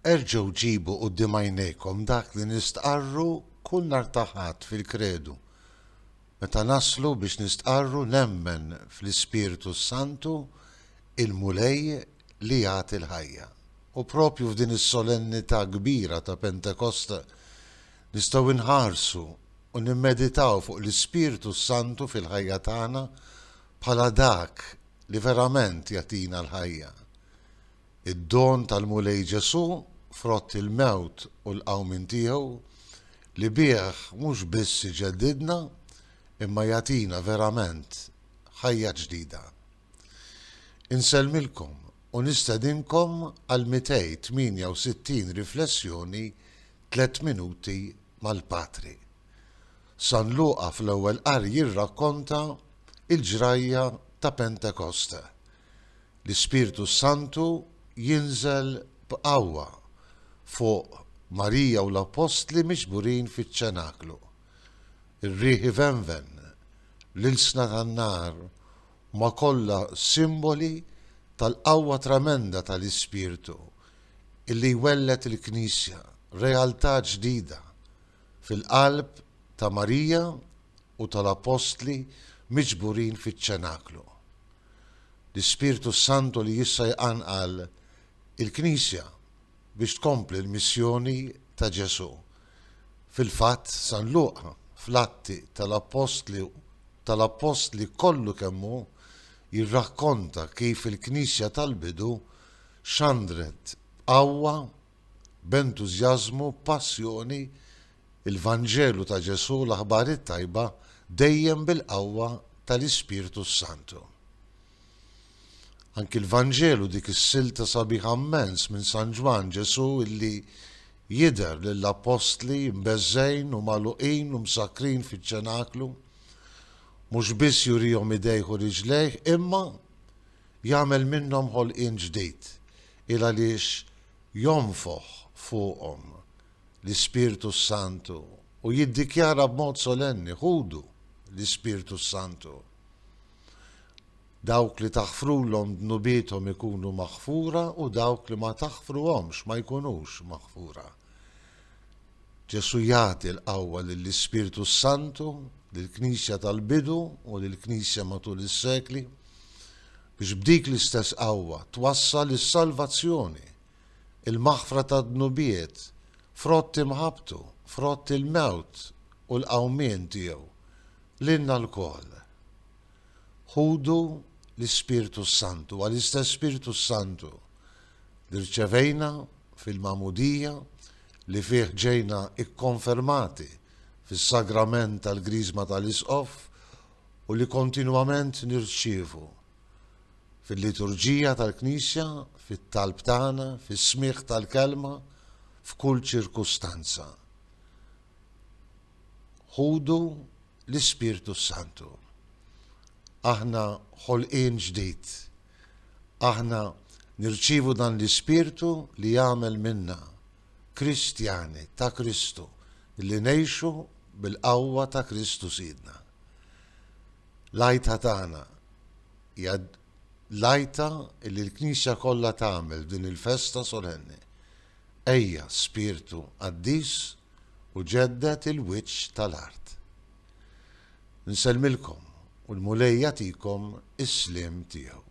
Erġgħu ġibu quddiem għajnejkom dak li nistqarru kull nhar ta' Ħadd fil-Kredu, meta naslu biex nistqarru nemmen fl-Ispirtu s-Santu, il-Mulej li jagħti l-ħajja. U proprju f'din is-solennità kbira ta' Pentekoste nistgħu nħarsu u nimmeditaw fuq l-Ispirtu s-Santu fil-ħajja tagħna bħala dak li verament jagħtina l-ħajja. Id-don tal-Mulej Ġesù frott il-mewt u l-qawmien tiegħu li bih mhux biss iġeddidna imma jagħtina verament ħajja ġdida. Insellmilkom u nistedinkom għal 268 riflessjoni Tlett Minuti mal-Patri. San Luqa fl-ewwel qari jirrakkonta l-ġrajja ta' Pentekoste. L-Ispirtu s-Santu jinżel b'qawwa fuq Marija u l-Appostli miġburin fiċ-ċenaklu. Ir-riħ ivenven, l-ilsna tan-nar huma kollha simboli tal-qawwa tremenda tal-Ispirtu illi jwelled il-Knisja, realtà ġdida fil-qalb ta' Marija u tal-Appostli miġburin fiċ-ċenaklu. L-Ispirtu s-Santu li issa jqanqal il-Knisja biex tkompli l-missjoni ta' Ġesù. Fil-fatt, San Luqa, fl-Atti tal-Appostli tal-Appostli kollu kemm hu, jirrakkonta kif il-Knisja tal-bidu xandret b'qawwa, b'entużjażmu, b'passjoni, il-Vanġelu ta' Ġesù, l-Aħbar it-Tajba, dejjem bil-qawwa tal-Ispirtu s-Santu. Anki l-Vanġelu dik is-silta sabiħa mmens minn San Ġwann Ġesù illi jidher lill-appostli mbeżżgħin u magħluqin u msakkrin fiċ-ċenaklu, mhux biss jurihom idejh u riġlejh imma jagħmel minnhom ħolqien ġdid il għaliex jonfoħ fuqhom l-Ispirtu s-Santu u jiddikjara b'mod solenni, Ħudu l-Ispirtu s-Santu. Dawk li taħfrulhom dnubiethom ikunu maħfura u dawk li ma taħfruhomx ma jkunux maħfura. Ġesù jagħti l-qawwa lill-Ispirtu s-Santu, lill-Knisja tal-bidu u lill-Knisja matul is-sekli, biex b'dik l-istess qawwa twassal is-salvazzjoni, il-maħfra tad-dnubiet, frott imħabbtu, frott il-mewt u l-qawmien tiegħu, lilna lkoll. Ħudu l-Ispirtu s-Santu, huwa l-istess Spirtu s-Santu li rċevejna fil-Magħmudija li fih ġejna ikkonfermati fis-Sagrament tal-Griżma tal-Isqof u li kontinwament nirċievu fil-liturġija tal-Knisja, fit-talb tagħna, fis-smigħ tal-Kelma, f'kull ċirkustanza. Ħudu l-Ispirtu s-Santu. Aħna ħolqien ġdid. Aħna nirċievu dan l-Ispirtu li jagħmel minna Kristjani ta' Kristu li ngħixu bil-qawwa ta' Kristu Sidna. L-għajta tagħna hija l-għajta li l-Knisja kollha tagħmel f'din il-festa solenni. Ejja, Spirtu Qaddis, u ġedded il-wiċċ tal-art. Insellmilkom u l-Mulej jagħtikom is-sliem tiegħu.